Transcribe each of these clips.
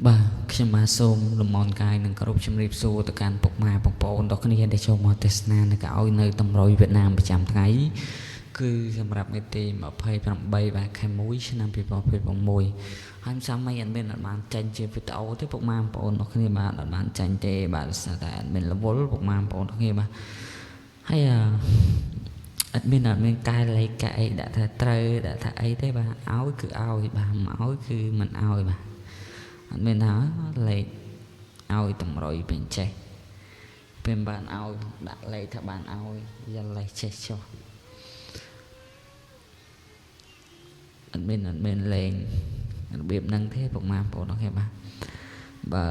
បាទខ្ញុំបាទសូមលំអរកាយនិងគោរពជំរាបសួរទៅកាន់ពុកម៉ែបងប្អូនទាំងគ្នាដែលចូលមកទស្សនានិងក៏ឲ្យនៅតម្រុយវៀតណាមប្រចាំថ្ងៃគឺសម្រាប់ថ្ងៃទី28បាទខែ1ឆ្នាំ2026ហើយសាមីអត់មានអត់បានចាញ់ជាវីដេអូទេពុកម៉ែបងប្អូនទាំងគ្នាបាទអត់បានចាញ់ទេបាទដោយសារតែអត់មានរវល់ពុកម៉ែបងប្អូនទាំងគ្នាបាទហើយអត់មានអត់មានកែលេខកែអីដាក់ថាត្រូវដាក់ថាអីទេបាទឲ្យគឺឲ្យបាទមិនឲ្យគឺមិនឲ្យបាទអត់មានថាលេខឲ្យតម្រុយពេញចេះពេលបានឲ្យដាក់លេខថាបានឲ្យយ៉ាលេខចេះចុះអត់មានអត់មានលេងរបៀបហ្នឹងទេពុកម៉ែបងប្អូនអូខេបាទបើ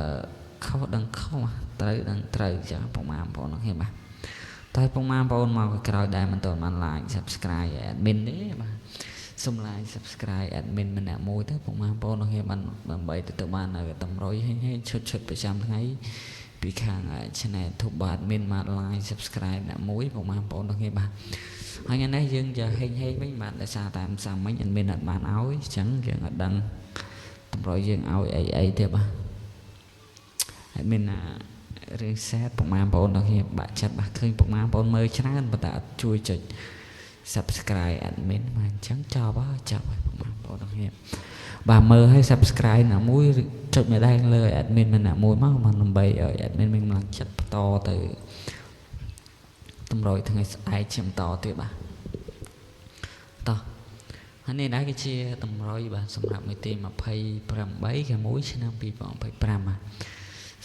ខុសដឹងខុសត្រូវដឹងត្រូវចឹងពុកម៉ែបងប្អូនអូខេបាទតែពុកម៉ែបងប្អូនមកក្រោយដែរមិនទាន់បាន like subscribe admin ទេបាទសូម like subscribe admin ម្នាក់មួយទៅពុកម៉ែបងប្អូនអូខេបានដើម្បីទទួលបាននៅតម្រុយហេងហេងឈុតឈុតប្រចាំថ្ងៃពីខាង channel YouTube បាទ admin មក like subscribe អ្នកមួយពុកម៉ែបងប្អូនអូខេបាទហើយថ្ងៃនេះយើងจะហេងហេងវិញបាទដោយសារតាមសាមិញអត់មានអត់បានឲ្យអញ្ចឹងយើងអត់ដឹងតម្រុយយើងឲ្យអីអីទេបាទ admin ណារឿងសែតពុកម៉ែបងប្អូនទាំងគ្នាបាក់ចិត្តបាទឃើញពុកម៉ែបងប្អូនមើលច្រើនប៉ុន្តែអត់ជួយចុច subscribe admin បាទអញ្ចឹងចប់ហើយចប់ហើយពុកម៉ែបងប្អូនទាំងគ្នាបាទមើលឲ្យ subscribe ណាមួយចុចម្ដងលើ admin ម្នាក់មួយមកបាទដើម្បីឲ្យ admin មានកម្លាំងចិត្តបន្តទៅតម្រុយថ្ងៃស្អែកជាបន្តទៀតបាទតោះហើយនេះដែរគឺជាតម្រុយបាទសម្រាប់ថ្ងៃទី28ខែ1ឆ្នាំ2025បាទ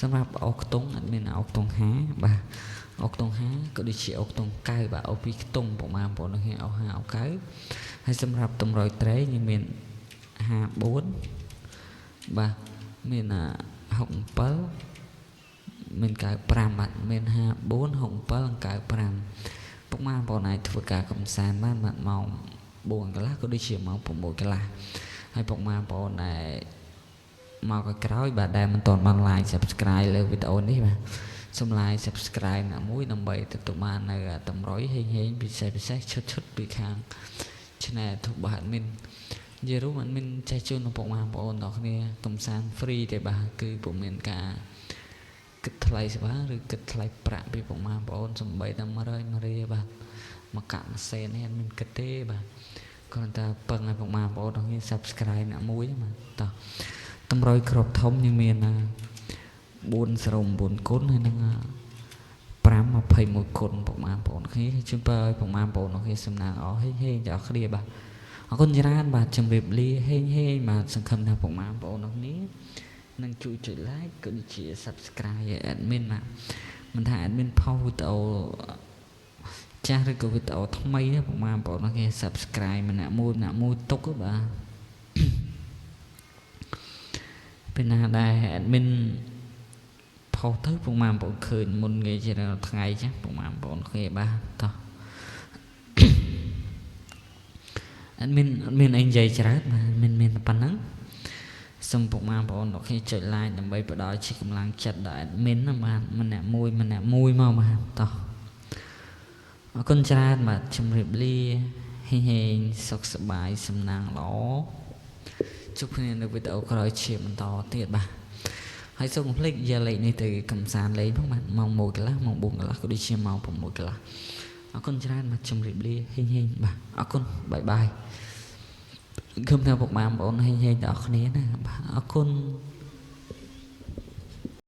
សម្រាប់អូខ្ទង់អត់មានអូខ្ទង់5បាទអូខ្ទង់5ក៏ដូចជាអូខ្ទង់9បាទអូពីខ្ទង់ប្រហែលបងប្អូននេះអូ5អូ9ហើយសម្រាប់តម្រុយត្រីយើងមាន54បាទមាន67មាន95បាទមាន54 67និង95ពុកម៉ែបងប្អូនអាចធ្វើការកំសាន្តបានបាទម៉ោង4កន្លះក៏ដូចជាម៉ោង6កន្លះហើយពុកម៉ែបងប្អូនដែលមកក្រោយបាទដែលមិនទាន់បាន like subscribe លើវីដេអូនេះបាទសូម like subscribe ណាមួយដើម្បីទទួលបាននៅតម្រុយហេងហេងពិសេសពិសេសឈុតឈុតពីខាង channel YouTube បាទ admin និយាយរួម admin ចេះជូនដល់ពុកម៉ែបងប្អូនទាំងគ្នាកំសាន្ត free ទេបាទគឺពុំមានការគិតថ្លៃសេវាឬគិតថ្លៃប្រាក់ពីពុកម៉ែបងប្អូនសំបីតែ100 1រៀលបាទមកកាក់មួយសេននេះអត់មានគិតទេបាទគ្រាន់តែពឹងឲ្យពុកម៉ែបងប្អូនទាំងគ្នា subscribe អ្នកមួយបាទតោះតម្រុយក្របធំយើងមាន409គុណហើយនឹង5 21គុណពុកម៉ែបងប្អូនគ្នាជូនពរឲ្យពុកម៉ែបងប្អូនគ្នាសំណាងអស់ហេងហេងទាំងអស់គ្នាបាទអរគុណច្រើនបាទជម្រាបលាហេងហេងបាទសង្ឃឹមថាពុកម៉ែបងប្អូនគ្នានឹងជួយចុច like ក៏ដូចជា subscribe ឲ្យ admin បាទមិនថា admin ផុសវីដេអូចាស់ឬក៏វីដេអូថ្មីទេពុកម៉ែបងប្អូនគ្នា subscribe ម្នាក់មួយម្នាក់មួយទុកបាទពេលណាដែល admin ផុសទៅពុកម៉ែបងប្អូនឃើញមុនគេជារាល់ថ្ងៃចឹងពុកម៉ែបងប្អូនគ្នាបាទតោះ admin អត់មានអីនិយាយច្រើនបាទមានមានតែប៉ុណ្្នឹងសូមពុកម៉ែបងប្អូនទាំងគ្នាចុច like ដើម្បីផ្ដល់ជាកម្លាំងចិត្តដល់ admin ណាបាទម្នាក់មួយម្នាក់មួយមកបាទតោះអរគុណច្រើនបាទជម្រាបលាហេងហេងសុខសប្បាយសំណាងល្អជួបគ្នានៅវីដេអូក្រោយជាបន្តទៀតបាទហើយសូមកុំភ្លេចយកលេខនេះទៅកំសាន្តលេងផងបាទម៉ោង1កន្លះម៉ោង4កន្លះក៏ដូចជាម៉ោង6កន្លះអរគុណច្រើនបាទជម្រាបលាហេងហេងបាទអរគុណបាយបាយខំថាពុកម៉ែបងប្អូនហេងហេងទាំងអស់គ្នាណាបាទអរគុណ។